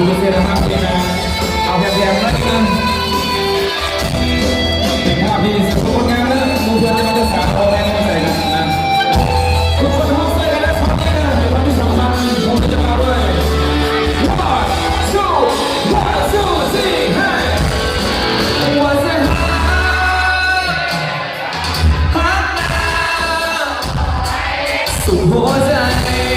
ພິເສດນະຄັບ ເປັນການເອົາແຖມໆ ໜ້ອຍໜຶ່ງ ເປັນພາບທີ່ສະກົດງົດງາມເດີ ໝູ່ເພື່ອນຈະມາເຈົ້າສາວ ພໍ່ແມ່ມາໃສ່ກັນນະ ທຸກຄົນເຮົາຊ່ວຍກັນນະ ຂໍໃຫ້ເດີ ເປັນວັນທີ່ສຳຄັນ ຜົມຈະມາດ້ວຍ One two one two three hey ສຸກຫົວໃຈ